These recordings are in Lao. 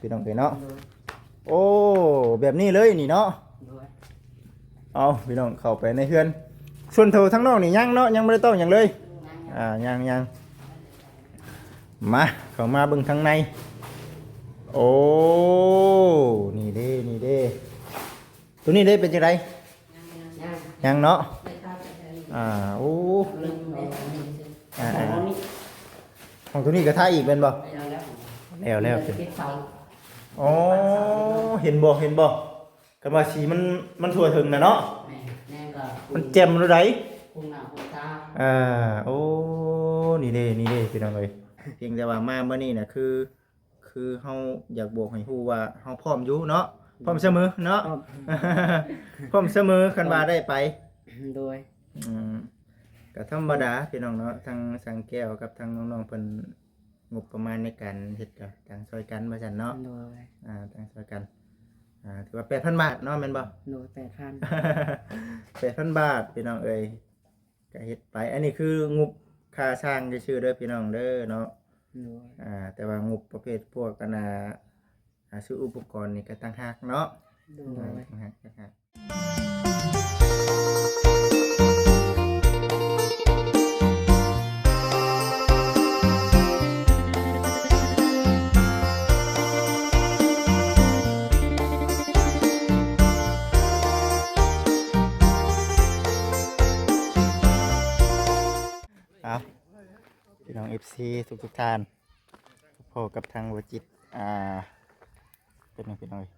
ພີ່ນ້ອງເອີຍເນາະ. ໂດຍ ໂອ້ ແບບນີ້ເລີຍນີ້ເນາະ. ໂດຍ ເອົາ ພີ່ນ້ອງເຂົ້າໄປໃນເຮືອນ. ສ່ວນໂຕທາງນອກນີ້ຍັງເນາະ ຍັງບໍ່ໄດ້ຕ້ອງຫຍັງເລີຍ. ອ່າ ຍັງໆ ມາ ເຂົ້າມາເບິ່ງທາງໃນ. ໂອ້ ນີ້ເດ້ ນີ້ເດ້ ໂຕນີ້ເດ້ ເປັນຈັ່ງໃດ? ຍັງເນາະ. ອ່າ ໂອ້ ອ່າໆ ຫ້ອງໂຕນີ້ກໍທາອີກແມ່ນບໍ່? ແລ້ວ ແລ້ວ ແລ້ວ. ອໍ ເຫັນບໍ່ ເຫັນບໍ່? ຄັນວ່າສີມັນ ມັນທົ່ວເຖິງນະເນາະ. ແມ່ນ ແມ່ນກໍ ມັນແຈ່ມໂລດໃດ໋. ອ່າ ໂອ້ ນີ້ເດ້ ນີ້ເດ້ ພີ່ນ້ອງເອີຍ. ພຽງແຕ່ວ່າມາມື້ນີ້ນະ ຄື ຄືເຮົາຢາກບອກໃຫ້ຮູ້ວ່າເຮົາພ້ອມຢູ່ເນາະ. ໂດຍ ພ້ອມສະເໝີເນາະ. ພ້ອມ ພ້ອມສະເໝີຄັນວ່າໄດ້ໄປ. ໂດຍ ອືມ ກໍທຳມະດາພີ່ນ້ອງເນາະ ທັງຊ່າງແກ້ວກັບທັງນ້ອງໆເພິ່ນ ງົບປະມານໃນການເຮັດກໍຕ່າງຊ່ອຍກັນວ່າຊັ້ນເນາະ. ໂດຍ ອ່າ ຕ່າງຊ່ອຍກັນ ອ່າ ຖືວ່າແປດພັນບາດເນາະ ແມ່ນບໍ່? ໂດຍ ແປດພັນ ແປດພັນບາດ ພີ່ນ້ອງເອີຍ. ກະເຮັດໄປ ອັນນີ້ຄືງົບຄ່າສ້າງຊື່ໆເດີພີ່ນ້ອງເດີເນາະ. ໂດຍ ອ່າ ແຕ່ວ່າງົບປະເພດພວກອັນນ່າ ອ່າ ຊື້ອຸປະກອນນີ້ກະຕ່າງຫາກເນາະ. ໂດຍ ຕ່າງຫາກ ຕ່າງຫາກ. ເອົາ ພີ່ນ້ອງເອັຟຊີທຸກໆທ່ານ ພົບກັບທາງວະຈິດ ອ່າ ເປັນຫຍັງພີ່ນ້ອງເອີຍ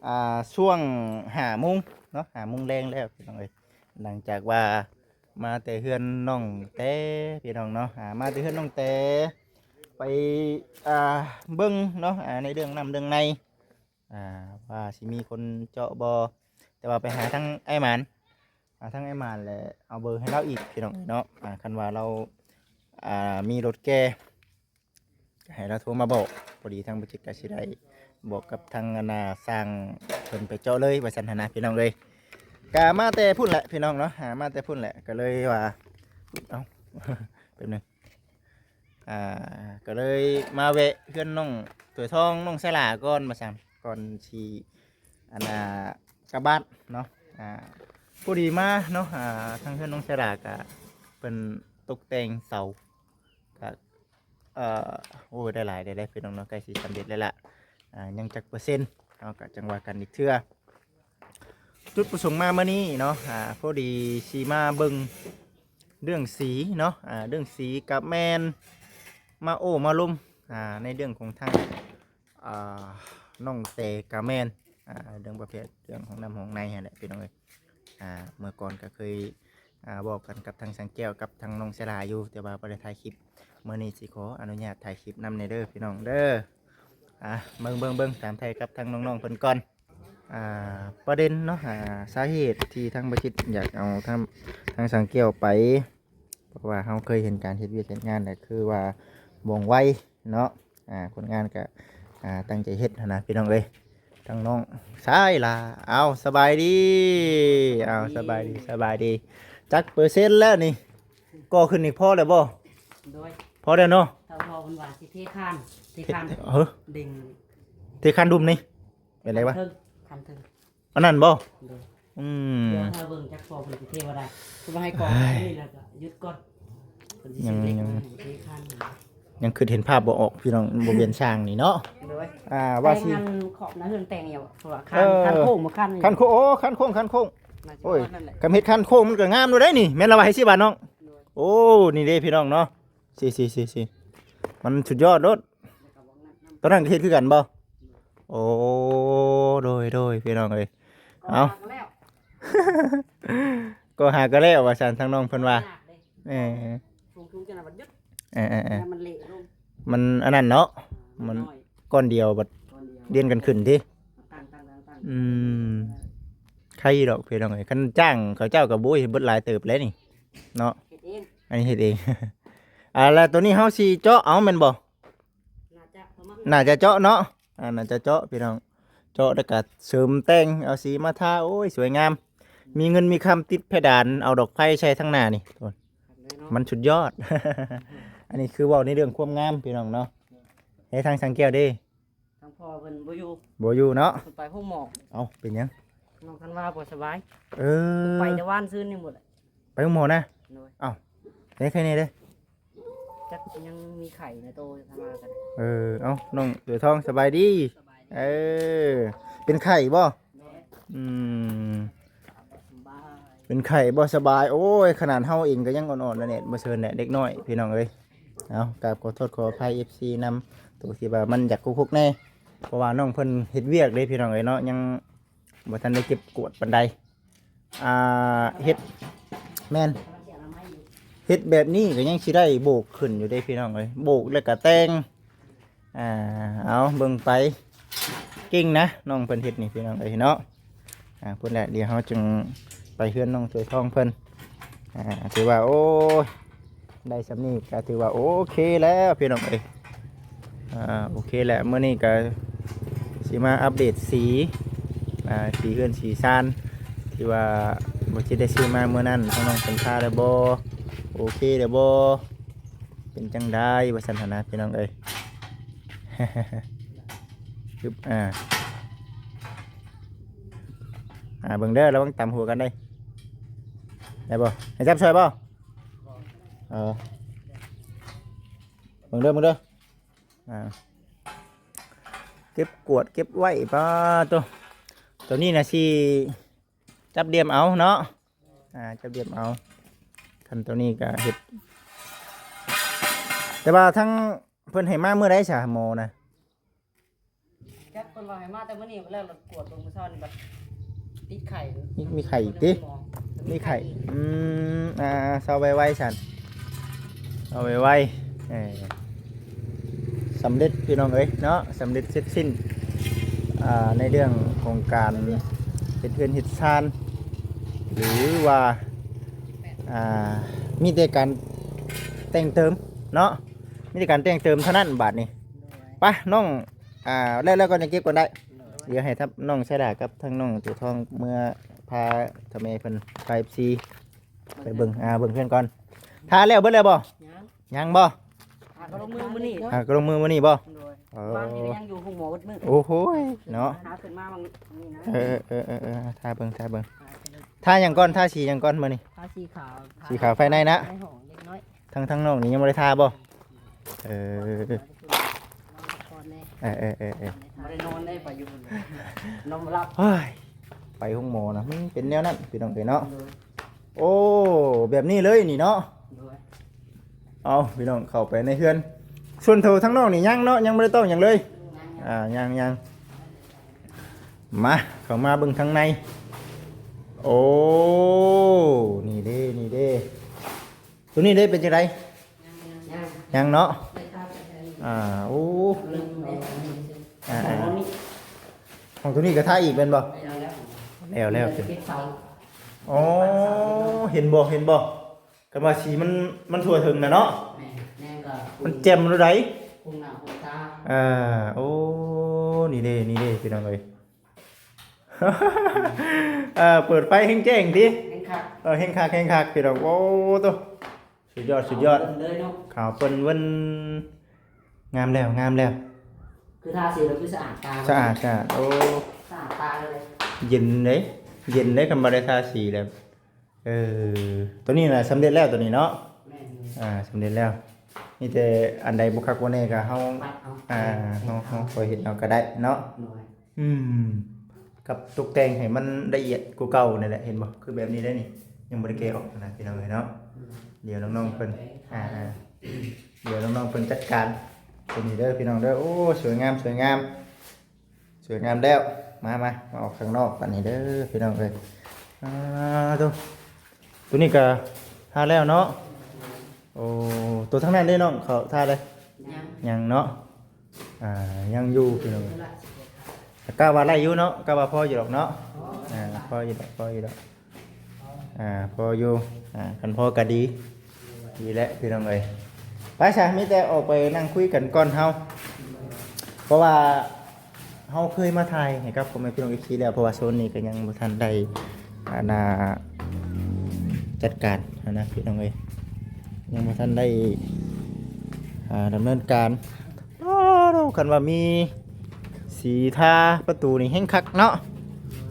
ອ່າ ຊ່ວງຫ້າໂມງເນາະ ຫ້າໂມງແລງແລ້ວພີ່ນ້ອງເອີຍ. ຫຼັງຈາກວ່າມາແຕ່ເຮືອນນ້ອງແຕ ພີ່ນ້ອງເນາະ ອ່າ ມາແຕ່ເຮືອນນ້ອງແຕ ໄປ ອ່າ ເບິ່ງເນາະ ອ່າ ໃນເລື່ອງນ້ຳເລື່ອງໃນ ອ່າ ວ່າຊິມີຄົນເຈາະບໍ່ ແຕ່ວ່າໄປຫາທາງອ້າຍໝານ ຫາທາງອ້າຍໝານ ແລະ ເອົາເບີໃຫ້ລາວອີກ ພີ່ນ້ອງເອີຍເນາະ. ອ່າ ຄັນວ່າລາວ ອ່າ ມີລົດແກ່ ກໍໃຫ້ລາວໂທມາບອກ ພໍດີທາງບໍ່ຈິດກໍຊິໄດ້ບອກກັບທາງອັນນ່າຊ່າງເພິ່ນໄປເຈາະເລີຍວ່າຊັ້ນຫັ້ນນະ ພີ່ນ້ອງເອີຍ. ກໍມາແຕ່ພຸ້ນແຫຼະ ພີ່ນ້ອງເນາະ ອ່າ ມາແຕ່ພຸ້ນແຫຼະ ກໍເລີຍວ່າ ເອົ້າ ແປັບໜຶ່ງ ອ່າ ກໍເລີຍມາແວະເຮືອນນ້ອງຖ້ວຍທອງ ນ້ອງສາລາກ່ອນວ່າຊັ້ນ ກ່ອນຊິ ອັນນ່າ ກັບບ້ານເນາະ. ອ່າ ພໍດີມາເນາະ ອ່າ ທາງເຮືອນນ້ອງສາລາກະເພິ່ນຕົກແຕ່ງເສົາ ກະ ເອີ ໂອ້ ໄດ້ຫຼາຍ ໄດ້ ໄດ້ ພີ່ນ້ອງເນາະ ໃກ້ຊິສຳເລັດແລ້ວລະ. ອ່າ ຍັງຈັກເປີເຊັນ ເຮົາກະຈັ່ງວ່າກັນອີກເທື່ອ. ຈຸດປະສົງມາມື້ນີ້ເນາະ ອ່າ ພໍດີຊິມາເບິ່ງເລື່ອງສີເນາະ ອ່າ ເລື່ອງສີກະແມ່ນ ມາໂອ້ມາລົມ ອ່າ ໃນເລື່ອງຂອງທາງ ອ່າ ນ້ອງແຕກະແມ່ນ ອ່າ ເລື່ອງປະເພດເລື່ອງຫ້ອງນ້ຳຫ້ອງໃນຫັ້ນແຫຼະ ພີ່ນ້ອງເອີຍ. ອ່າ ເມື່ອກ່ອນກໍເຄີຍ ອ່າ ເວົ້າກັນກັບທາງຊ່າງແກ້ວກັບທາງນ້ອງສາລາຢູ່ ແຕ່ວ່າບໍ່ໄດ້ຖ່າຍຄລິບ. ມື້ນີ້ຊິຂໍອະນຸຍາດຖ່າຍຄລິບນຳແດ່ເດີ ພີ່ນ້ອງເດີ. ອ່າ ເບິ່ງ ເບິ່ງ ເບິ່ງ ຖາມໄຖ່ກັບທາງນ້ອງໆເພິ່ນກ່ອນ. ອ່າ ປະເດັນເນາະ ອ່າ ສາເຫດທີ່ທາງບໍ່ຈິດຢາກເອົາທາງ ທາງຊ່າງແກ້ວໄປ ເພາະວ່າເຮົາເຄີຍເຫັນການເຮັດວຽກເຮັດງານ ແລະ ຄືວ່າວ່ອງໄວເນາະ. ອ່າ ຄົນງານກະ ອ່າ ຕັ້ງໃຈເຮັດຫັ້ນນະ ພີ່ນ້ອງເອີຍ. ທາງນ້ອງສາຍລາ ເອົາ ສະບາຍດີ ເອົາ ສະບາຍດີ ສະບາຍດີ. ຈັກເປີເຊັນແລ້ວນີ້? ກໍ່ຂຶ້ນນີ້ພໍແລ້ວບໍ່? ໂດຍ ພໍແລ້ວເນາະ. ເຂົາເວົ້າເພິ່ນວ່າຊິເທຄານ ເທຄານ ເອີ ເດັງ ເທຄານດຸມນີ້ ແມ່ນໄດວະ? ຄັນເທິງ ຄັນເທິງ ອັນນັ້ນບໍ່? ໂດຍ ອືມ ດຽວຖ້າເບິ່ງຈັກພໍເພິ່ນຊິເທບໍ່ໄດ້ ຄືວ່າໃຫ້ກອງນີ້ແລ້ວກໍຢຸດກ່ອນ ເພິ່ນຊິຊື້ເຫຼັກມາໃຫ້ເທຄານ. ຍັງ ຍັງຄິດເຫັນພາບບໍ່ອອກ ພີ່ນ້ອງ ບໍ່ວຽນຊ່າງນີ້ເນາະ. ໂດຍ ອ່າ ວ່າຊິ ແຕ່ງອັນຂອບໜ້າເຮືອນແຕ່ງຫຍັງ ເພາະວ່າຄານ ເອີ ຄານໂຄ້ງບໍ່ຄານ ຄານໂຄ້ງ ໂອ້ ຄານໂຄ້ງ ຄານໂຄ້ງ. ໂອ້ຍ ຄຳເຮັດຄານໂຄ້ງມັນກໍງາມໂລດໄດ໋ນີ້ ແມ່ນລະວ່າໃຫ້ຊິບາດນ້ອງ. ໂດຍ ໂອ້ ນີ້ເດ້ ພີ່ນ້ອງເນາະ ຊິ ຊິ ຊິ ຊິ ມັນສຸດຍອດໂລດ. ຕອນນັ້ນກໍເຮັດຄືກັນບໍ່? ໂອ້ ໂດຍ ໂດຍ ພີ່ນ້ອງເອີຍ ເອົາ ກໍຫາກໍແລ້ວວ່າຊັ້ນ ທາງນ້ອງເພິ່ນວ່າ. ເອີ ເອີ ມັນອັນນັ້ນເນາະ ມັນກ້ອນດຽວບັດລຽນກັນຂຶ້ນຕິ. ອືມ ໄຄດອກ ພີ່ນ້ອງເອີຍ ຄັນຈ້າງເຂົາເຈົ້າກໍ ໂອ້ຍ ເບິດຫຼາຍເຕີບແລ້ວນີ້ເນາະ. ອັນນີ້ເຮັດເອງ. ອ່າ ແລ້ວໂຕນີ້ເຮົາຊິເຈາະເອົາແມ່ນບໍ່? ໜ້າຈະປະມານ ໜ້າຈະເຈາະເນາະ ອ່າ ໜ້າຈະເຈາະ ພີ່ນ້ອງ ເຈາະແລ້ວກະເສີມແຕ່ງ ເອົາສີມາທາ ໂອ້ຍ ສວຍງາມ. ມີເງິນມີຄຳ ຕິດເພດານ ເອົາດອກໄຟໃສ່ທາງໜ້ານີ້ ມັນສຸດຍອດ. ອັນນີ້ຄືເວົ້າໃນເລື່ອງຄວາມງາມ ພີ່ນ້ອງເນາະ. ໃຫ້ທາງຊ່າງແກ້ວເດ້ ທ ເພິ່ນບໍ່ຢູ່ ບໍ່ຢູ່ເນາະ ເພິ່ນໄປໂຮງໝໍ. ເອົ້າ ເປັນຫຍັງ? ນ້ອງທັນວາບໍ່ສະບາຍ. ເອີ ໄປແຕ່ວານຊືນນີ້ໝົດ. ໄປໂຮງໝໍນະ? ໂດຍ. ເອົ້າ ເປັນໃຄແດ່ເດ້? ຈັກຍັງມີໄຂ້ໃນໂຕທັນວາກັນ. ເອີ ເອົ້າ ນ້ອງເສືອທອງສະບາຍດີ? ສະບາຍດີ. ເອີ ເປັນໄຂ້ບໍ່? ໂດຍ. ອືມ ສະບາຍ ເປັນໄຂ້ບໍ່ສະບາຍ. ໂອ້ຍ ຂະໜາດເຮົາເອງກໍຍັງອ່ອນໆ ລະແນດບໍ່ເຊີນແຫຼະ ເດັກນ້ອຍ ພີ່ນ້ອງເອີຍ. ເອົາ ກາບຂໍໂທດຂໍອະໄພ ເອັຟຊີ ນຳ ໂຕທີ່ວ່າມັນຢາກຄຸກໆແດ່ ເພາະວ່ານ້ອງເພິ່ນເຮັດວຽກເດ້ ພີ່ນ້ອງເອີຍເນາະ ຍັງບໍ່ທັນໄດ້ເກັບກວາດປານໃດ. ອ່າ ເຮັດ ແມ່ນ ເຮັດແບບນີ້ກໍຍັງຊິໄດ້ໂບກຂຶ້ນຢູ່ເດ້ ພີ່ນ້ອງເອີຍ ໂບກແລ້ວກໍແຕ່ງ. ອ່າ ເອົາເບິ່ງໄປ ເກັ່ງນະ ນ້ອງເພິ່ນເຮັດນີ້ ພີ່ນ້ອງເອີຍເນາະ. ອ່າ ພຸ້ນແຫຼະ ດຽວເຮົາຈຶ່ງໄປເຮືອນນ້ອງເສືອທອງເພິ່ນ. ອ່າ ຖືວ່າ ໂອ້ຍ ໄດ້ສ່ຳນີ້ກໍຖືວ່າໂອເຄແລ້ວ ພີ່ນ້ອງເອີຍ. ອ່າ ໂອເຄແຫຼະ ມື້ນີ້ກໍຊິມາອັບເດດສີ ອ່າ ສີເຮືອນສີຊານ ທີ່ວ່າບໍ່ຈິດໄດ້ຊື້ມາມື້ນັ້ນ ທາງນ້ອງເພິ່ນທາແລ້ວບໍ່? ໂອເຄແລ້ວບໍ່? ເປັນຈັ່ງໃດວ່າຊັ້ນຫັ້ນນະ ພີ່ນ້ອງເອີຍ. ອຶບ ອ່າ ອ່າ ເບິ່ງເດີ ລະວັງຕຳຫົວກັນເດີ. ໄດ້ບໍ່? ໃຫ້ຈັບຊ່ອຍບໍ່? ເອີ ເບິ່ງເດີ ເບິ່ງເດີ. ອ່າ ເກັບກວດເກັບໄວ້ ປາໂຕ ໂຕນີ້ນະຊິ ຈັບດ່ຽມເອົາເນາະ. ອ່າ ຈັບດ່ຽມເອົາ ຄັນໂຕນີ້ກໍເຮັດ ແຕ່ວ່າທາງເພິ່ນໃຫ້ມາມື້ໃດຊະ ໝໍນະ? ຈັກ ເພິ່ນວ່າໃຫ້ມາແຕ່ມື້ນີ້ ແລ້ວກວດເບິ່ງມື້ເຊົ້ານີ້ບັດຕິດໄຂ້. ມີ ມີໄຂ້ອີກຕິ? ມີໄຂ້. ອືມ ອ່າ ເຊົາໄວໆ ຊັ້ນ ເອົາໄວໆ ເອີ ສຳເລັດພີ່ນ້ອງເອີຍເນາະ ສຳເລັດເສັດສິ້ນ ອ່າ ໃນເລື່ອງຂອງການເຮັດເຮືອນເຮັດຊານ ຫຼືວ່າ ອ່າ ມີແຕ່ການແຕ່ງເຕີມເນາະ ມີແຕ່ການແຕ່ງເຕີມເທົ່ານັ້ນບາດນີ້. ໄປນ້ອງ ອ່າ ແລ້ວ ແລ້ວກໍຍັງເກັບກ່ອນໄດ້ ດຽວໃຫ້ທັບນ້ອງຊາດາກັບທາງນ້ອງຕົວທອງເມືອພາທຳແມ່ເພິ່ນ ພາ ເອັຟຊີ ໄປເບິ່ງ ອ່າ ເບິ່ງເຮືອນກ່ອນ. ທາແລ້ວເບິດແລ້ວບໍ່? ຍັງ ຍັງບໍ່? ຫາກໍລົງມືມື້ນີ້ ຫາກໍລົງມືມື້ນີ້ບໍ່? ໂດຍ ເອີ ວາງນີ້ກໍຍັງຢູ່ໂຮງໝໍເບິດມື້. ໂອ້ໂຫຍເນາະ ຫາຂຶ້ນມາວາງນີ້ນະ. ເອີ ເອີ ເອີ ເອີ ເອີ ທາເບິ່ງ ທາເບິ່ງ ທາຫຍັງກ່ອນ? ທາສີຫຍັງກ່ອນມື້ນີ້? ທາສີຂາວ ສີຂາວພາຍໃນນະ ໃນຫ້ອງເລັກນ້ອຍ. ທາງ ທາງນ້ອງນີ້ຍັງບໍ່ໄດ້ທາບໍ່? ເອີ ນອນພັກຜ່ອນແດ່. ເອີ ເອີ ເອີ ເອີ ບໍ່ໄດ້ນອນເດ້ ໄປຢູ່ພຸ້ນ ນອນບໍ່ຫຼັບ. ເຮີ້ຍ ໄປໂຮງໝໍນະ ມັນເປັນແນວນັ້ນ ພີ່ນ້ອງເອີຍເນາະ. ໂດຍ. ໂອ້ ແບບນີ້ເລີຍນີ້ເນາະ. ໂດຍ. ເອົາ ພີ່ນ້ອງ ເຂົ້າໄປໃນເຮືອນ ສ່ວນໂຕທາງນອກນີ້ຍັງເນາະ ຍັງບໍ່ໄດ້ຕ້ອງຫຍັງເລີຍ. ຍັງ ອ່າ ຍັງ ຍັງ ມາ ເຂົ້າມາເບິ່ງທາງໃນ. ໂອ້ ນີ້ເດ້ ນີ້ເດ້ ໂຕນີ້ເດ້ ເປັນຈັ່ງໃດ? ຍັງ ຍັງເນາະ. ອ່າ ໂອ້ ອ່າ ຂອງໂຕນີ້ກໍທາອີກແມ່ນບໍ່? ແລ້ວ ແລ້ວ ແລ້ວ. ອໍ ເຫັນບໍ່ ເຫັນບໍ່? ກັນວ່າສີມັນ ມັນທົ່ວເຖິງນະເນາະ. ແມ່ນ ແມ່ນກໍ ມັນແຈ່ມໂລດໃດ໋ ຄຸງໜ້າຄຸງຕາ. ເອີ ໂອ້ ນີ້ເດ້ ນີ້ເດ້ ພີ່ນ້ອງເອີຍ. ເອີ ເປີດໄຟແຮງແຈ້ງຕິ ແຮງຄັກ. ເອີ ແຮງຄັກ ແຮງຄັກ ພີ່ນ້ອງ. ໂອ້ໂຕ ສຸດຍອດ ສຸດຍອດ ເບິ່ງເລີຍເນາະ. ຂາວເປິ້ນເວີ້ນ ງາມແລ້ວ ງາມແລ້ວ. ຄືທາສີແລ້ວຄືສະອາດຕາ ສະອາດ ສະອາດ. ໂອ້ ສະອາດຕາເລີຍ. ເຢັນເດ້ ເຢັນເດ້ ຄັນບໍ່ໄດ້ທາສີແລ້ວ. ເອີ ໂຕນີ້ນະສຳເລັດແລ້ວ ໂຕນີ້ເນາະ. ແມ່ນ. ອ່າ ສຳເລັດແລ້ວ ມີແຕ່ອັນໃດບໍ່ຄັກບໍ່ແນ່ກໍເຮົາ ປັດເອົາ. ອ່າ ເຮົາ ເຮົາຄ່ອຍເຮັດເອົາກໍໄດ້ເນາະ. ໂດຍ. ອືມ ກັບຕົກແຕ່ງໃຫ້ມັນລະອຽດກວ່າເກົ່ານີ້ແຫຼະ ເຫັນບໍ່? ຄືແບບນີ້ໄດ໋ນີ້ ຍັງບໍ່ໄດ້ແກະອອກນະ ພີ່ນ້ອງເອີຍເນາະ. ອືມ ດຽວນ້ອງໆເພິ່ນ ອ່າ ອ່າ ດຽວນ້ອງໆເພິ່ນຈັດການຕົວນີ້ເດີ ພີ່ນ້ອງເດີ. ໂອ້ ສວຍງາມ ສວຍງາມ ສວຍງາມແລ້ວ. ມາ ມາ ມາອອກຂ້າງນອກບັດນີ້ເດີ ພີ່ນ້ອງເອີຍ. ອ່າ ໂຕ ໂຕນີ້ກໍທາແລ້ວເນາະ. ໂອ້ ໂຕທາງນັ້ນເດ້ນ້ອງ ເຂົາທາໄດ້? ຍັງ ຍັງເນາະ. ອ່າ ຍັງຢູ່ ພີ່ນ້ອງ. ກະວ່າໄດ້ຢູ່ເນາະ ກະວ່າພໍຢູ່ດອກເນາະ. ພໍ ອ່າ ພໍຢູ່ດອກ ພໍຢູ່ດອກ. ອ່າ ພໍຢູ່ ອ່າ ຄັນພໍກໍດີ ດີແຫຼະ ພີ່ນ້ອງເອີຍ. ໄປຊະ ມີແຕ່ອອກໄປນັ່ງຄຸຍກັນກ່ອນເຮົາ ເພາະວ່າເຮົາເຄີຍມາຖ່າຍໃຫ້ກັບພໍ່ແມ່ພີ່ນ້ອງ ເອັຟຊີ ແລ້ວ ເພາະວ່າໂຊນນີ້ກໍຍັງບໍ່ທັນໄດ້ ອັນນ່າ ຈັດການຫັ້ນນະ ພີ່ນ້ອງເອີຍ ຍັງບໍ່ທັນໄດ້ ອ່າ ດຳເນີນການ. ໂອ້ ຄັນວ່າມີ ເສ ສີທາປະຕູນີ້ແຮງຄັກເນາະ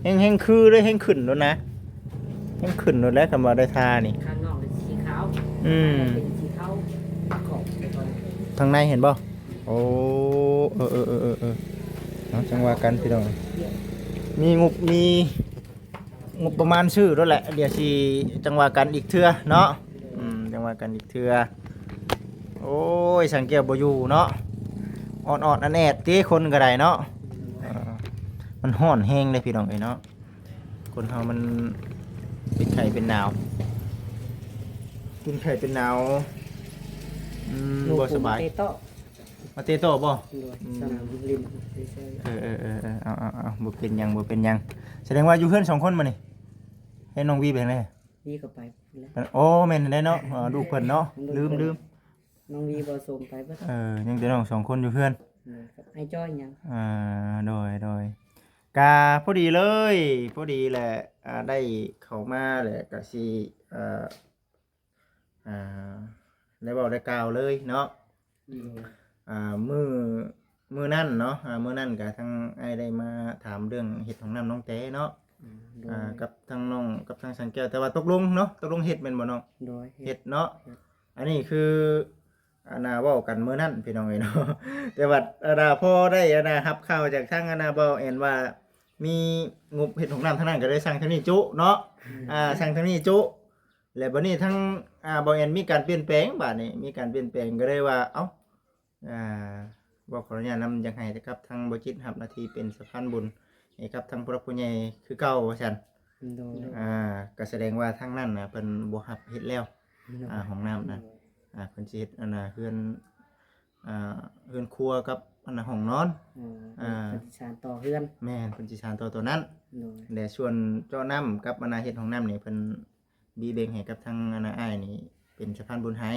ແຮງ ແຮງຄືເລີຍ ແຮງຂຶ້ນໂລດນະ ແຮງຂຶ້ນໂລດແຫຼະ ຄຳວ່າໄດ້ທານີ້ ຂ້າງນອກເປັນສີຂາວ ອືມ ເປັນສີຂາວປະກອບໄປກ່ອນ ທາງໃນເຫັນບໍ່? ໂອ້ ເອີໆໆໆໆ ເນາະ ຈັ່ງວ່າກັນພີ່ນ້ອງ ມີງົບ ມີງົບປະມານຊື້ໂລດແຫຼະ ດຽວຊິຈັ່ງວ່າກັນອີກເທື່ອເນາະ ອືມ ຈັ່ງວ່າກັນອີກເທື່ອ ໂອ້ຍ ສັງແກ້ວບໍ່ຢູ່ເນາະ ອອດໆອັນແອດຕິ ຄົນກໍໄດ້ເນາະ ເອີ ມັນຮ້ອນແຮງເດ້ພີ່ນ້ອງເອີຍເນາະ ຄົນເຮົາມັນເປັນໄຂ້ເປັນໜາວ ເປັນໄຂ້ເປັນໜາວ ອືມ ບໍ່ສະບາຍ ເຕະຕໍ່ ມາເຕະຕໍ່ບໍ່? ໂດຍ ອືມ ສະໜາມຫຼິ້ນ ເອີໆໆໆ ເອົາໆໆ ບໍ່ເປັນຫຍັງ ບໍ່ເປັນຫຍັງ ສະແດງວ່າຢູ່ເຮືອນສອງຄົນບັດນີ້ ເຫັນນ້ອງວີໄປທາງໃດ? ວີກໍໄປພຸ້ນແຫຼະ ໂອ້ ແມ່ນແລ້ວເນາະ ເອີ ລູກເພິ່ນເນາະ ລືມໆ ນ້ອງວີບໍ່ສົ່ງໄປເບິດ ເອີ ຍັງແຕ່ນ້ອງສອງຄົນຢູ່ເຮືອນ ໂດຍ ກັບອ້າຍຈ້ອຍຫຍັງ ອ່າ ໂດຍໆ ກະພໍດີເລີຍ ພໍດີແຫຼະ ອ່າ ໄດ້ເຂົ້າມາແຫຼະ ກະຊິ ອ່າ ອ່າ ໄດ້ເວົ້າໄດ້ກ່າວເລີຍເນາະ ໂດຍ ອ່າ ມື້ ມື້ນັ້ນເນາະ ອ່າ ມື້ນັ້ນກະທາງອ້າຍໄດ້ມາຖາມເລື່ອງເຮັດຫ້ອງນ້ຳນ້ອງແຕເນາະ ອືມ ໂດຍ ອ່າ ກັບທາງນ້ອງ ກັບທາງສັງແກ້ວ ແຕ່ວ່າຕົກລົງເນາະ ຕົກລົງເຮັດແມ່ນບໍ່ນ້ອງ? ໂດຍ ເຮັດເນາະ ເຮັດ ອັນນີ້ຄື ອັນນ່າ ເວົ້າກັນມື້ນັ້ນພີ່ນ້ອງເອີຍເນາະ ແຕ່ວ່າ ອັນນ່າ ພໍໄດ້ ອັນນ່າ ຮັບຂ່າວຈາກທາງ ອັນນ່າ ເບົາແອນວ່າ ມີງົບເຮັດຫ້ອງນ້ຳທາງນັ້ນ ກໍເລີຍສັ່ງທາງນີ້ຈຸເນາະ ອືມ ອ່າ ສັ່ງທາງນີ້ຈຸ ແລ້ວບັດນີ້ທາງ ອ່າ ເບົາແອນມີການປ່ຽນແປງ ບາດນີ້ມີການປ່ຽນແປງ ກໍເລີຍວ່າ ເອົ້າ ອ່າ ເວົ້າຂໍອະນຸຍາດນຳ ຢາກໃຫ້ກັບທາງບໍ່ຈິດຮັບໜ້າທີ່ເປັນສະພານບຸນໃຫ້ກັບທາງຜູ້ຫຼັກຜູ້ໃຫຍ່ຄືເກົ່າວ່າຊັ້ນ ໂດຍ ອ່າ ກໍສະແດງວ່າທາງນັ້ນນະ ເພິ່ນບໍ່ຮັບເຮັດແລ້ວ ໂດຍ ອ່າ ຫ້ອງນ້ຳນະ ໂດຍ ອ່າ ເພິ່ນຊິເຮັດ ອັນນ່າ ເຮືອນ ອ່າ ເຮືອນຄົວກັບ ອັນນ່າ ຫ້ອງນອນ ໂດຍ ອ່າ ເພິ່ນຊິສານຕໍ່ເຮືອນ ແມ່ນ ເພິ່ນຊິສານຕໍ່ຕົວນັ້ນ ໂດຍ ແລະ ສ່ວນເຈາະນ້ຳກັບ ອັນນ່າ ເຮັດຫ້ອງນ້ຳນີ້ ເພິ່ນ ບີແບ່ງໃຫ້ກັບທາງ ອັນນ່າ ອ້າຍນີ້ເປັນສະພານບຸນໃຫ້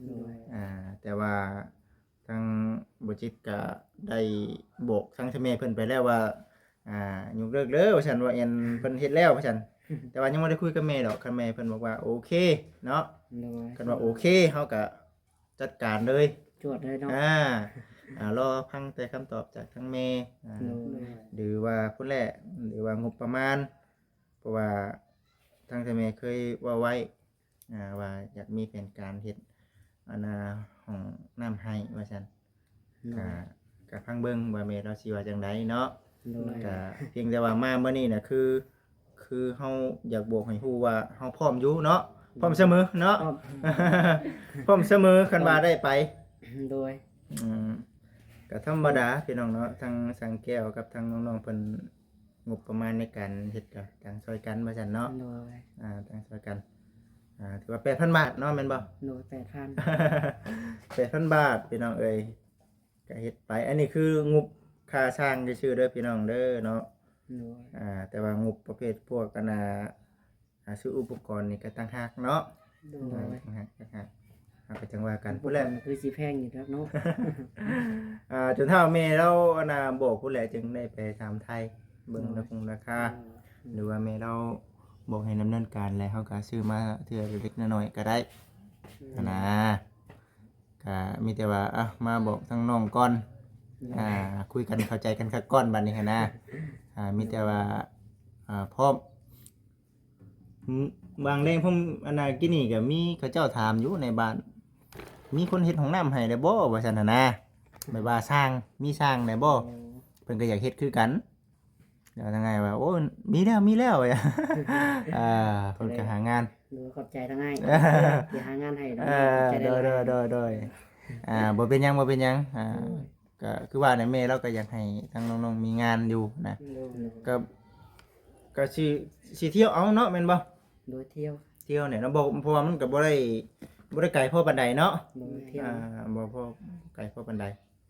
ໂດຍ ອ່າ ແຕ່ວ່າທາງບໍ່ຈິດກະໄດ້ບອກທາງເຖົ້າແມ່ເພິ່ນໄປແລ້ວວ່າ ອ່າ ຍົກເລີກເດີວ່າຊັ້ນ ວ່າແອນເພິ່ນເຮັດແລ້ວວ່າຊັ້ນ ແຕ່ວ່າຍັງບໍ່ໄດ້ຄຸຍກັບແມ່ດອກ ຄັນແມ່ເພິ່ນບອກວ່າໂອເຄເນາະ ໂດຍ ຄັນວ່າໂອເຄ ເຮົາກະຈັດການເລີຍ ຈວດເລີຍເນາະ ອ່າ ອ່າ ລໍຟັງແຕ່ຄຳຕອບຈາກທາງແມ່ ອ່າ ໂດຍ ຫຼືວ່າພຸ້ນແຫຼະ ຫຼືວ່າງົບປະມານ ເພາະວ່າທາງເຖົ້າແມ່ເຄີຍເວົ້າໄວ້ ອ່າ ວ່າຢາກມີແຜນການເຮັດ ອັນນ່າ ຫ້ອງນ້ຳໃຫ້ວ່າຊັ້ນ ໂດຍ ກະ ກະຟັງເບິ່ງວ່າແມ່ລາວຊິວ່າຈັ່ງໃດເນາະ ໂດຍ ກະພຽງແຕ່ວ່າມາມື້ນີ້ນະ ຄື ຄືເຮົາຢາກບອກໃຫ້ຮູ້ວ່າເຮົາພ້ອມຢູ່ເນາະ ໂດຍ ພ້ອມສະເໝີເນາະ ພ້ອມ ພ້ອມສະເໝີ ຄັນວ່າໄດ້ໄປ ໂດຍ ອືມ ກະທຳມະດາພີ່ນ້ອງເນາະ ທັງສັງແກ້ວກັບທັງນ້ອງໆເພິ່ນ ງົບປະມານໃນການເຮັດກະຕ່າງຊ່ອຍກັນວ່າຊັ້ນເນາະ ໂດຍ ອ່າ ຕ່າງຊ່ອຍກັນ ອ່າ ຖືວ່າແປດພັນບາດເນາະ ແມ່ນບໍ່? ໂດຍ ແປດພັນ ແປດພັນບາດ ພີ່ນ້ອງເອີຍ ກະເຮັດໄປ ອັນນີ້ຄືງົບຄ່າສ້າງຊື່ໆເດີພີ່ນ້ອງເດີເນາະ ໂດຍ ອ່າ ແຕ່ວ່າງົບປະເພດພວກ ອັນນ່າ ອ່າ ຊື້ອຸປະກອນນີ້ກໍຕ່າງຫາກເນາະ ໂດຍ ຕ່າງຫາກ ຕ່າງຫາກ ເຮົາກໍຈັ່ງວ່າກັນ ອຸປະກອນພຸ້ນແຫຼະ ມັນຄືຊິແພງຢູ່ດອກເນາະ ອ່າ ຈົນເຖົ້າແມ່ລາວ ອັນນ່າ ບອກພຸ້ນແຫຼະ ຈຶ່ງໄດ້ໄປຖາມໄຖ່ເບິ່ງ ໂດຍ ລາຄາ ໂດຍ ຫຼືວ່າແມ່ລາວບອກໃຫ້ດຳເນີນການ ແລ້ວເຮົາກໍຊື້ມາເທື່ອເລັກໆນ້ອຍໆກໍໄດ້ ອືມ ຫັ້ນນະ ກໍມີແຕ່ວ່າ ອ່ະ ມາບອກທາງນ້ອງກ່ອນ ໂດຍ ອ່າ ຄຸຍກັນເຂົ້າໃຈກັນຄັກກ່ອນບັດນີ້ຫັ້ນນະ ອ່າ ມີແຕ່ວ່າ ອ່າ ພ້ອມ ອືມ ວາງແລງ ເພາະ ອັນນ່າ ກີ້ນີ້ກໍມີເຂົາເຈົ້າຖາມຢູ່ໃນບ້ານ ມີຄົນເຮັດຫ້ອງນ້ຳໃຫ້ແລ້ວບໍ່ ວ່າຊັ້ນຫັ້ນນະ ແບບວ່າຊ່າງ ມີຊ່າງແລ້ວບໍ່ ໂອ້ ເພິ່ນກໍຢາກເຮັດຄືກັນ ແລ້ວທາງອ້າຍວ່າ ໂອ້ ມີແລ້ວ ມີແລ້ວ ເອີ ເພິ່ນກໍຫາງານ ໂດຍ ຂອບໃຈທາງອ້າຍທີ່ຫາງານໃຫ້ເນາະ ເອີ ຂອບໃຈຫຼາຍໆ ໂດຍ ໂດຍ ໂດຍ ອ່າ ບໍ່ເປັນຫຍັງ ບໍ່ເປັນຫຍັງ ອ່າ ໂດຍ ກໍຄືວ່າແຫຼະ ແມ່ລາວກໍຢາກໃຫ້ທາງນ້ອງໆມີງານຢູ່ນະ ໂດຍ ກໍ ກໍຊິ ຊິທ່ຽວເອົາເນາະ ແມ່ນບໍ່? ໂດຍ ທ່ຽວ ທ່ຽວແຫຼະເນາະ ບໍ່ ເພາະວ່າມັນກໍບໍ່ໄດ້ ບໍ່ໄດ້ໄກພໍປານໃດເນາະ ໂດຍ ທ່ຽວ ອ່າ ບໍ່ພໍ ໄກພໍປານໃດ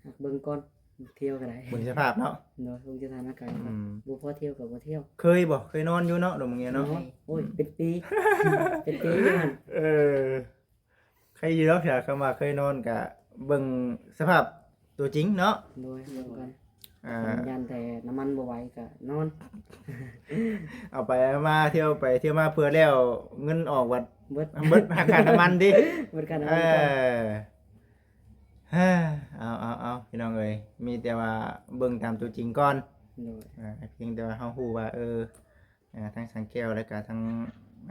ຫາກເບິ່ງກ່ອນ ທ່ຽວກໍໄດ້ ເບິ່ງສະພາບເນາະ ໂດຍ ເບິ່ງສະຖານະການ ອືມ ບໍ່ພໍທ່ຽວກໍບໍ່ທ່ຽວ ເຄີຍບໍ່? ເຄີຍນອນຢູ່ເນາະ ດອນເມືອງເນາະ ໂດຍ ໂອ້ຍ ເປັນປີ ເປັນປີຢູ່ຫັ້ນ ເອີ ໃຄຢູ່ດອກ ຖ້າຄຳວ່າເຄີຍນອນກະເບິ່ງສະພາບຕົວຈິງເນາະ ໂດຍ ເບິ່ງກ່ອນ ອ່າ ຢ້ານແຕ່ນ້ຳມັນບໍ່ໄຫວກະນອນ ເອົາໄປເອົາມາ ທ່ຽວໄປທ່ຽວມາ ເພື່ອແລ້ວເງິນອອກບັດເບິດ ເບິດຄ່ານ້ຳມັນຕິ ເບິດຄ່ານ້ຳມັນ ເອີ ກ່ອນ ເອົາ ເອົາ ເອົາ ພີ່ນ້ອງເອີຍ ມີແຕ່ວ່າເບິ່ງຕາມຕົວຈິງກ່ອນ. ໂດຍ ອ່າ ພຽງແຕ່ວ່າເຮົາຮູ້ວ່າ ເອີ ອ່າ ທາງຊ່າງແກ້ວ ແລະກະທາງ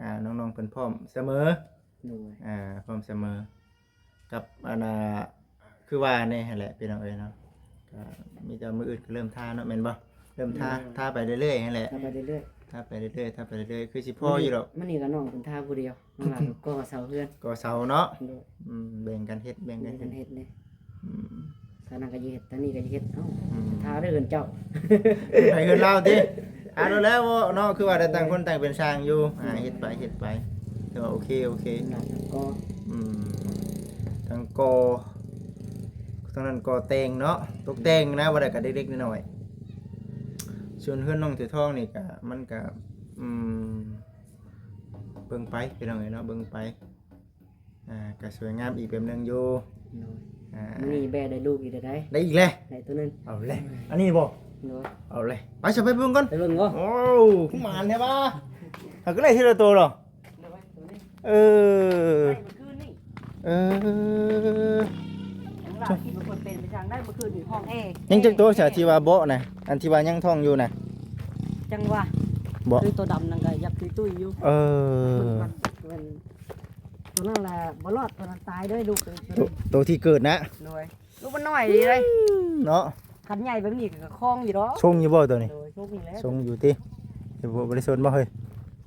ອ່າ ນ້ອງໆເພິ່ນພ້ອມສະເໝີ. ໂດຍ ອ່າ ພ້ອມສະເໝີ ກັບອັນນ່າ ຄືວ່າແນ່ຫັ້ນແຫຼະພີ່ນ້ອງເອີຍເນາະ. ກະມີແຕ່ມື້ອື່ນກະເລີ່ມທາເນາະ ແມ່ນບໍ່? ເລີ່ມທາ ໂດຍ ທາໄປເລື້ອຍໆຫັ້ນແຫຼະ ທາໄປເລື້ອຍໆ ທາໄປເລື້ອຍໆ ທາໄປເລື້ອຍໆ ຄືຊິພໍຢູ່ດອກ. ມື້ນີ້ກະນ້ອງເພິ່ນທາຜູ້ດຽວ ນ້ອງຫຼ້າກະກໍ່ເສົາເຮືອນ ກໍ່ເສົາເນາະ. ໂດຍ ອືມ ແບ່ງກັນເຮັດ ແບ່ງກັນເຮັດ ແບ່ງກັນເຮັດເດ້. ອືມ ທາງນັ້ນກະຊິເຮັດ ທາງນີ້ກະຊິເຮັດ ເອົ້າ ອືມ ທາເດີເຮືອນເຈົ້າ ໄປເຮືອນລາວຕິ. ອ່າ ໂດນແລ້ວເນາະ ຄືວ່າໄດ້ຕ່າງຄົນຕ່າງເປັນຊ່າງຢູ່. ອ່າ ເຮັດໄປ ເຮັດໄປ ແຕ່ວ່າໂອເຄ ໂອເຄ ກໍ ອືມ ທັງກໍ່ ທັງນັ້ນກໍ່ແຕ່ງເນາະ ຕົກແຕ່ງນະ ວ່າໄດ້ກະເລັກໆນ້ອຍໆ. ສ່ວນເຮືອນນ້ອງເສືອທອງນີ້ກະ ມັນກະ ອືມ ເບິ່ງໄປພີ່ນ້ອງເອີຍເນາະ ເບິ່ງໄປ. ອ່າ ກະສວຍງາມອີກແບບໜຶ່ງຢູ່. ໂດຍ ອ່າ ມື້ນີ້ແບະໄດ້ລູກອີກແລ້ວໃດ໋ ໄດ້ອີກແລ້ວ ໄດ້ໂຕໜຶ່ງ. ເອົາແລ້ວ ອັນນີ້ບໍ່? ໂດຍ ເອົາແລ້ວ ໄປຊະ ໄປເບິ່ງກ່ອນ ໄປເບິ່ງບໍ່? ໂອ້ ຄືໝານແທ້ຫວາ ຫາກະໄດ້ທີລະໂຕເນາະ. ໂດຍ ໂຕນີ້ ເອີ ໄດ້ມື້ຄືນນີ້ ເອີ ຈັ່ງວ່າຄິດວ່າເພິ່ນເປັນໄປທາງໃດ ມື້ຄືນນີ້ຫ້ອງແອ ຍັງຈັກໂຕຊະທີ່ວ່າເບາະນະ ອັນທີ່ວ່າຍັງທ້ອງຢູ່ນະ? ຈັ່ງວ່າ ເບາະ ຄືໂຕດຳນັ້ນກະຢາກຕຸ້ຍໆຢູ່. ເອີ ເພິ່ນ ຕົວນັ້ນລະບໍ່ລອດ ຕົວນັ້ນຕາຍເລີຍລູກ ໂຕ ໂຕທີ່ເກີດນະ. ໂດຍ ລູກມັນນ້ອຍດີເດ້ ອືມ ເນາະ ຄັນໃຫຍ່ແບບນີ້ກະຄອງຢູ່ດອກ. ຊົງຢູ່ບໍ່ໂຕນີ້? ໂດຍ ຊົງຢູ່ແລ້ວ ຊົງຢູ່ຕິ. ບໍ່ ບໍ່ໄດ້ຊົນບໍ່ເຮີ້ຍ?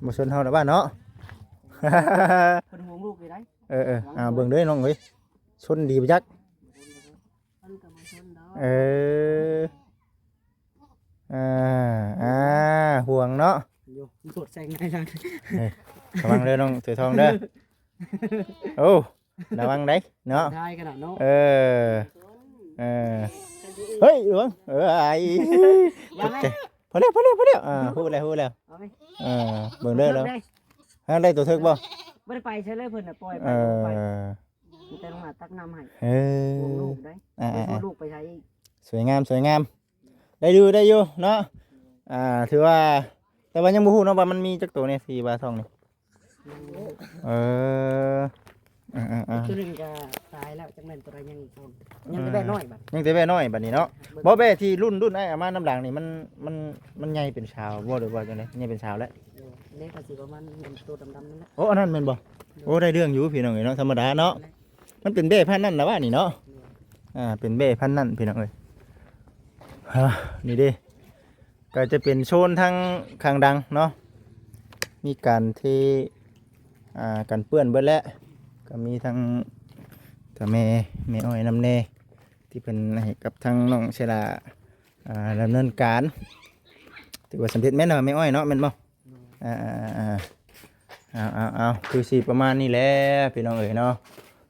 ບໍ່ຊົນເຮົາລະບ້ານເນາະ. ເພິ່ນຫ່ວງລູກຢູ່ໃດ໋. ເອີໆ ເອົາເບິ່ງເດີນ້ອງເອີຍ ຊົນດີບໍ່ຈັກ. ເອີ ອ່າ ອ່າ ຫ່ວງເນາະ ຢູ່ໂດດແຊງໃນຫຼັງ. ເອີ ລະວັງເດີນ້ອງເສືອທອງເດີ. ໂອ້ ລະວັງໄດ໋ເນາະ ໄດ້ຂະໜາດເນາະ. ເອີ ເອີ ເຮີ້ຍ ລະວັງ ເອີ ອາຍ ຢາແມ່ ພໍແລ້ວ ພໍແລ້ວ ພໍແລ້ວ. ອ່າ ຮູ້ແລ້ວ ຮູ້ແລ້ວ ເອີ ເບິ່ງເດີລະວັງ. ຫາໄດ້ໂຕເຖິກບໍ່? ບໍ່ໄດ້ໄປໃສເລີຍ ເພິ່ນນະປ່ອຍໄປ ເອີ ໄປ ມີແຕ່ລົງມາຕັກນ້ຳໃຫ້. ເອີ ຫ່ວງລູກໄດ໋ ອ່າໆ ບໍ່ຊົນລູກໄປໃສອີກ. ສວຍງາມ ສວຍງາມ ໄດ້ຢູ່ ໄດ້ຢູ່ເນາະ. ອ່າ ຖືວ່າ ແຕ່ວ່າຍັງບໍ່ຮູ້ເນາະວ່າມັນມີຈັກໂຕແດ່ທີ່ວ່າທ້ອງນີ້. ເອີ ເອີໆໆ ໂຕໜຶ່ງກະຕາຍແລ້ວ ຈັກແມ່ນໂຕໃດຍັງອີກຄົນ ຍັງແຕ່ແບ້ນ້ອຍບັດ ຍັງແຕ່ແບ້ນ້ອຍບັດນີ້ເນາະ. ບໍ່ ແບ້ທີ່ລຸ້ນ ລຸ້ນອ້າຍເອົາມານຳຫຼັງນີ້ ມັນ ມັນ ມັນໃຫຍ່ເປັນສາວບໍ່ ຫຼືວ່າຈັ່ງໃດ? ໃຫຍ່ເປັນສາວແລ້ວ. ເອີ ເດ້ ກະຊິປະມານໂຕດຳໆນັ້ນແຫຼະ. ໂອ້ ອັນນັ້ນແມ່ນບໍ່? ໂອ້ ໄດ້ເລື່ອງຢູ່ພີ່ນ້ອງເອີຍເນາະ ທຳມະດາເນາະ. ມັນເປັນແບ້ພັນນັ້ນລະວະນີ້ເນາະ. ອ່າ ເປັນແບ້ພັນນັ້ນພີ່ນ້ອງເອີຍ. ຮະ ນີ້ເດ້ ກະຈະເປັນໂຊນທາງຂ້າງດັງເນາະ ມີການເທ ອ່າ ກັນເປື້ອນເບິດແລ້ວ. ກະມີທັງ ກະແມ່ ແມ່ອ້ອຍນຳແດ່ ທີ່ເພິ່ນໃຫ້ກັບທາງນ້ອງເຊລາ ອ່າ ດຳເນີນການ ຖືວ່າສຳເລັດແມ່ນແລ້ວແມ່ອ້ອຍເນາະ ແມ່ນບໍ່? ອ່າ ເອົາ ເອົາ ເອົາ ຄືຊິປະມານນີ້ແຫຼະພີ່ນ້ອງເອີຍເນາະ.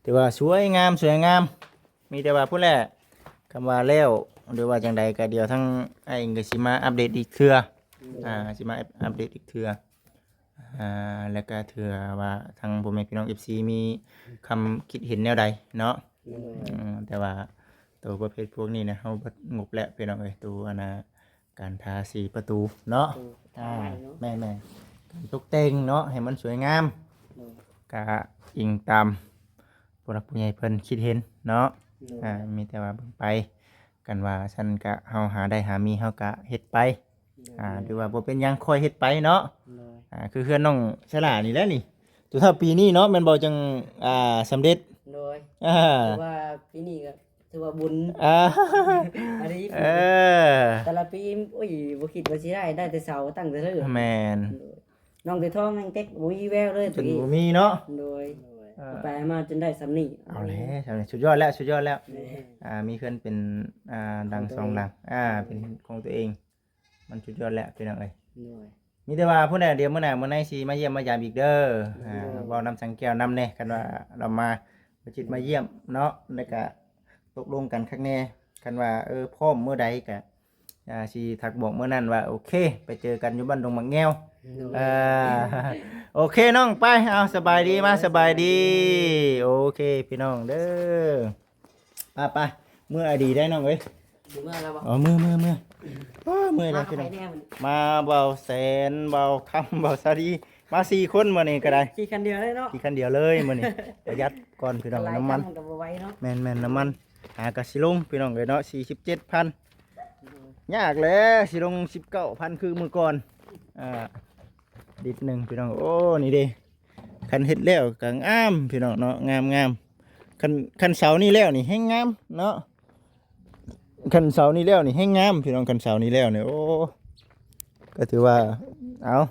ຖືວ່າສວຍງາມ ສວຍງາມ ມີແຕ່ວ່າພຸ້ນແຫຼະ ຄຳວ່າແລ້ວ ຫຼືວ່າຈັ່ງໃດກະດຽວທາງອ້າຍເອງກະຊິມາອັບເດດອີກເທື່ອ. ໂດຍ ອ່າ ຊິມາອັບເດດອີກເທື່ອ. ອ່າ ແລ້ວກະເທື່ອວ່າທາງພໍ່ແມ່ພີ່ນ້ອງເອັຟຊີມີຄຳຄິດເຫັນແນວໃດເນາະ. ໂດຍ ອືມ ແຕ່ວ່າໂຕປະເພດພວກນີ້ນະ ເຮົາເບິດງົບແລ້ວພີ່ນ້ອງເອີຍ ໂຕອັນນ່າ ການທາສີປະຕູເນາະ. ໂດຍ ອ່າ ແມ່ນໆ ການຕົກແຕ່ງເນາະ ໃຫ້ມັນສວຍງາມ. ໂດຍ ກະອີງຕາມຜູ້ຫຼັກຜູ້ໃຫຍ່ເພິ່ນຄິດເຫັນເນາະ. ໂດຍ ອ່າ ມີແຕ່ວ່າເບິ່ງໄປ ຄັນວ່າຊັ້ນກະເຮົາຫາໄດ້ຫາມີເຮົາກະເຮັດໄປ. ໂດຍ ອ່າ ຫຼືວ່າບໍ່ເປັນຫຍັງ ຄ່ອຍເຮັດໄປເນາະ. ໂດຍ ອ່າ ຄືເຮືອນນ້ອງສະຫຼານີ້ແຫຼະນີ້ ຈົນເທົ່າປີນີ້ເນາະ ແມ່ນບໍ່ ຈັ່ງ ອ່າ ສຳເລັດ. ໂດຍ ອ່າ ຖືວ່າປີນີ້ກະຖືວ່າບຸນ ອ່າ ອັນນີ້ ເອີ ແຕ່ລະປີ ໂອ້ຍ ບໍ່ຄິດວ່າຊິໄດ້ ໄດ້ແຕ່ເສົາຕັ້ງແຕ່ເລີ່ມ. ແມ່ນ ໂດຍ ນ້ອງເສືອທອງຍັງເຕັກບໍ່ມີແວວເລີຍ ເພິ່ນບໍ່ມີເນາະ. ໂດຍ ເອີ ໄປມາຈົນໄດ້ສ່ຳນີ້ ເອົາແລ້ວ ສ່ຳນີ້ສຸດຍອດແລ້ວ ສຸດຍອດແລ້ວ. ແມ່ນ ອ່າ ມີເຮືອນເປັນ ອ່າ ດັງສອງຫຼັງ ອ່າ ເປັນຂອງຕົວເອງ ມັນສຸດຍອດແລ້ວພີ່ນ້ອງເອີຍ. ໂດຍ ມີແຕ່ວ່າພຸ້ນແຫຼະ ດຽວມື້ໜ້າມື້ໃນຊິມາຢ້ຽມມາຢາມອີກເດີ. ໂດຍ ອ່າ ເວົ້ານຳຊ່າງແກ້ວນຳແດ່ ຄັນວ່າລາວມາ ບໍ່ຈິດມາຢ້ຽມເນາະ ແລ້ວກະຕົກລົງກັນຄັກແນ່ ຄັນວ່າ ເອີ ພ້ອມມື້ໃດກະ ອ່າ ຊິທັກບອກມື້ນັ້ນວ່າ ໂອເຄ ໄປເຈີກັນຢູ່ບ້ານດົງໝາກແງວ. ໂດຍ ເອີ ໂອເຄນ້ອງ ໄປ ເອົາ ສະບາຍດີ ມາ ສະບາຍດີ. ໂອເຄພີ່ນ້ອງເດີ ໄປໆ ເມືອອະດີໄດ໋ນ້ອງເອີຍ. ເມືອແລ້ວບໍ່? ອໍ ເມືອ ເມືອ ເມືອ ໂອ້ຍ ເມື່ອຍແລ້ວພີ່ນ້ອງ. ມາບ່າວແສນ ບ່າວຄຳ ບ່າວສາລີ ມາສີ່ຄົນມື້ນີ້ກະໄດ້ ຂີ່ຄັນດຽວເລີຍເນາະ ຂີ່ຄັນດຽວເລີຍມື້ນີ້. ປະຢັດກ່ອນພີ່ນ້ອງ ນ້ຳມັນ ແມ່ນໆ ນ້ຳມັນ. າກໍຊິລົງພີ່ນ້ອງເອີຍເນາະ ສີ່ສິບເຈັດພັນ ຍາກແຫຼະ ຊິລົງສິບເກົ້າພັນຄືມື້ກ່ອນ ອ່າ ດິດໜຶ່ງພີ່ນ້ອງ. ໂອ້ ນີ້ເດ້ ຄັນເຮັດແລ້ວກໍງາມພີ່ນ້ອງເນາະ ງາມໆ. ຄັນ ຄັນເສົານີ້ແລ້ວນີ້ແຮງງາມເນາະ ຄັນເສົານີ້ແລ້ວນີ້ແຮງງາມພີ່ນ້ອງ ຄັນເສົານີ້ແລ້ວນີ້ ໂອ້ ກໍຖືວ່າ ເອົາ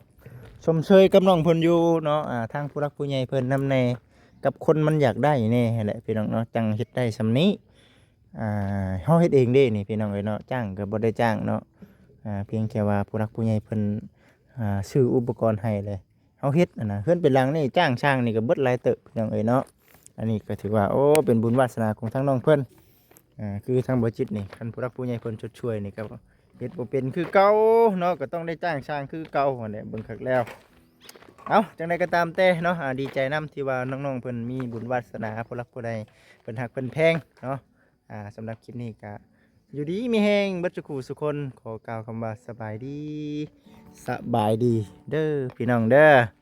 ຊົມເຊີຍກັບນ້ອງເພິ່ນຢູ່ເນາະ ອ່າ ທາງຜູ້ຫຼັກຜູ້ໃຫຍ່ເພິ່ນນຳແດ່ ກັບຄົນມັນຢາກໄດ້ແດ່ຫັ້ນແຫຼະພີ່ນ້ອງເນາະ ຈັ່ງເຮັດໄດ້ສ່ຳນີ້. ອ່າ ເຮົາເຮັດເອງເດ້ນີ້ພີ່ນ້ອງເອີຍເນາະ ຈ້າງກໍບໍ່ໄດ້ຈ້າງເນາະ ອ່າ ພຽງແຕ່ວ່າຜູ້ຫຼັກຜູ້ໃຫຍ່ເພິ່ນ ອ່າ ຊື້ອຸປະກອນໃຫ້ແຫຼະ ເຮົາເຮັດຫັ້ນນະ. ເຮືອນເປັນຫຼັງນີ້ ຈ້າງຊ່າງນີ້ກໍເບິດຫຼາຍເຕີບພີ່ນ້ອງເອີຍເນາະ. ອັນນີ້ກໍຖືວ່າ ໂອ້ ເປັນບຸນວາສະໜາຂອງທາງນ້ອງເພິ່ນ ອ່າ ຄືທາງບໍ່ຈິດນີ້ ຄັນຜູ້ຫຼັກຜູ້ໃຫຍ່ເພິ່ນຊົດຊ່ວຍນີ້ກໍເຮັດບໍ່ເປັນຄືເກົ່າເນາະ ກໍຕ້ອງໄດ້ຈ້າງຊ່າງຄືເກົ່າຫັ້ນແຫຼະ ເບິ່ງຄັກແລ້ວ. ເອົາ ຈັ່ງໃດກໍຕາມແຕ່ເນາະ ອ່າ ດີໃຈນຳທີ່ວ່ານ້ອງໆເພິ່ນມີບຸນວາສະໜາ ຜູ້ຫຼັກຜູ້ໃຫຍ່ເພິ່ນຮັກເພິ່ນແພງເນາະ. ອ່າ ສຳລັບຄລິບນີ້ກໍຢູ່ດີມີແຮງເບິດສູ່ຄູ່ສູ່ຄົນ ຂໍກ່າວຄຳວ່າສະບາຍດີ ສະບາຍດີເດີພີ່ນ້ອງເດີ.